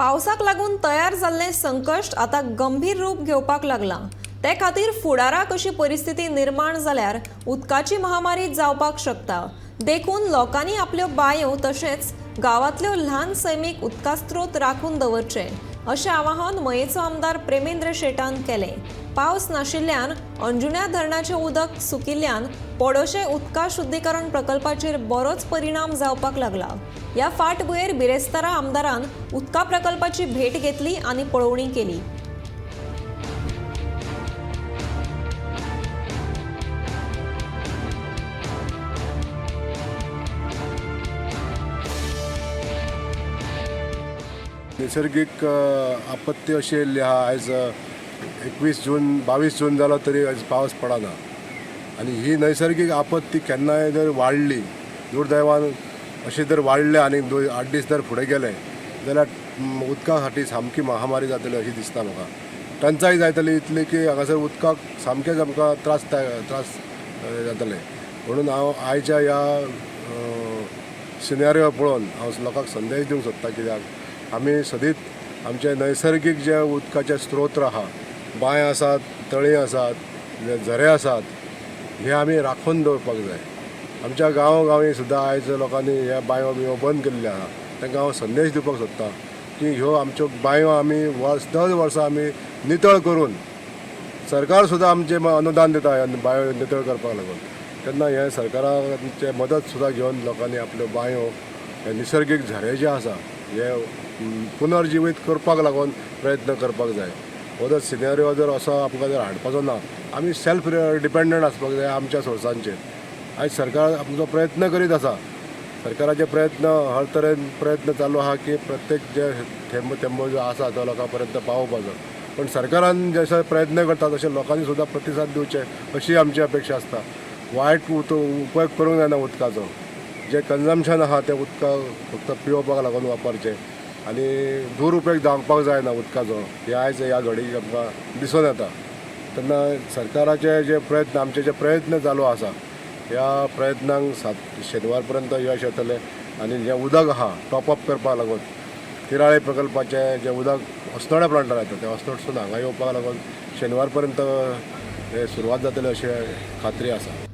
पावसाक लागून तयार जाल्लें संकश्ट आतां गंभीर रूप घेवपाक लागलां. ते खातीर फुडाराक अशी परिस्थिती निर्माण जाल्यार उदकाची महामारी जावपाक शकता. देखून लोकांनी आपल्यो बांयो तशेंच गांवांतल्यो ल्हान सैमीक उदका स्रोत राखून दवरचे अशें आवाहन मयेचो आमदार प्रेमेंद्र शेटान केलें. पावस नाशिल्ल्यान अंजुण्या धरणाचें उदक सुकिल्ल्यान पडोशे उदका शुद्धीकरण प्रकल्पाचेर बरोच परिणाम जावपाक लागला. ह्या फाटभुंयेर बिरेस्तारा आमदारान उदका प्रकल्पाची भेट घेतली आनी पळोवणी केली. नैसर्गीक आपत्ती अशी येयल्ली आहा. आयज 21 जून, 22 जून जालो तरी आयज पावस पडना आनी ही नैसर्गीक आपत्ती केन्नाय जर वाडली, दुर्दैवान अशें जर वाडलें आनी 8 दीस जर फुडें गेले जाल्यार उदका खातीर सामकी महामारी जातली अशी दिसता म्हाका. टंचाई जातली इतली की हांगासर उदकाक सामकेंच आमकां त्रास त्रास जातले. म्हणून हांव आयच्या ह्या सिनेरियो पळोवन हांव लोकांक संदेश दिवंक सोदता, कित्याक आमी सदींच आमचे नैसर्गीक जे उदकाचे स्त्रोत आहा, बांय आसात, तळीं आसात, झरे आसात, हे आमी राखून दवरपाक जाय. आमच्या गांवगांवी सुद्दां आयज लोकांनी ह्या बांयो बियो बंद केल्ल्यो आहा. तांकां हांव संदेश दिवपाक सोदता की ह्यो आमच्यो बांयो आमी वर्स दर वर्सा आमी नितळ करून, सरकार सुद्दां आमचें अनुदान दिता ह्या बांयो नितळ करपाक लागून, तेन्ना हें सरकाराचें मदत सुद्दां घेवन लोकांनी आपल्यो बांयो, हे निसर्गीक झरे जे आसा हे पुनर्जिवीत करपाक लागून प्रयत्न करपाक जाय. हो जर सिनेरियो जर असो आमकां जर हाडपाचो ना, आमी सेल्फ डिपेंडंट आसपाक जाय आमच्या सोर्सांचेर. आयज सरकार आमचो प्रयत्न करीत आसा. सरकाराचे प्रयत्न हर तरेन प्रयत्न चालू आहा की प्रत्येक जे थेंबो थेंबो जो आसा तो लोकां पर्यंत पावोवपाचो. पण सरकारान जशे प्रयत्न करता तशे लोकांनी सुद्दां प्रतिसाद दिवचे अशी आमची अपेक्षा आसता. वायट उपयोग करूंक जायना उदकाचो. जें कन्जम्पशन आहा तें उदकाक फक्त पिवपाक लागून वापरचें आनी दुरुपयोग जावपाक जायना उदकाचो. हें आयज ह्या घडयेक आमकां दिसून येता. तेन्ना सरकाराचे जे प्रयत्न, आमचे जे प्रयत्न चालू आसा, ह्या प्रयत्नांक 7 शेनवार पर्यंत यश येतलें. आनी जें उदक आहा टॉपअप करपाक लागून तिराळे प्रकल्पाचें जें उदक अस्नोड्या प्लांटार येता तें अस्नोडसून हांगा येवपाक लागून शेनवार पर्यंत हें सुरवात जातली अशें खात्री आसा.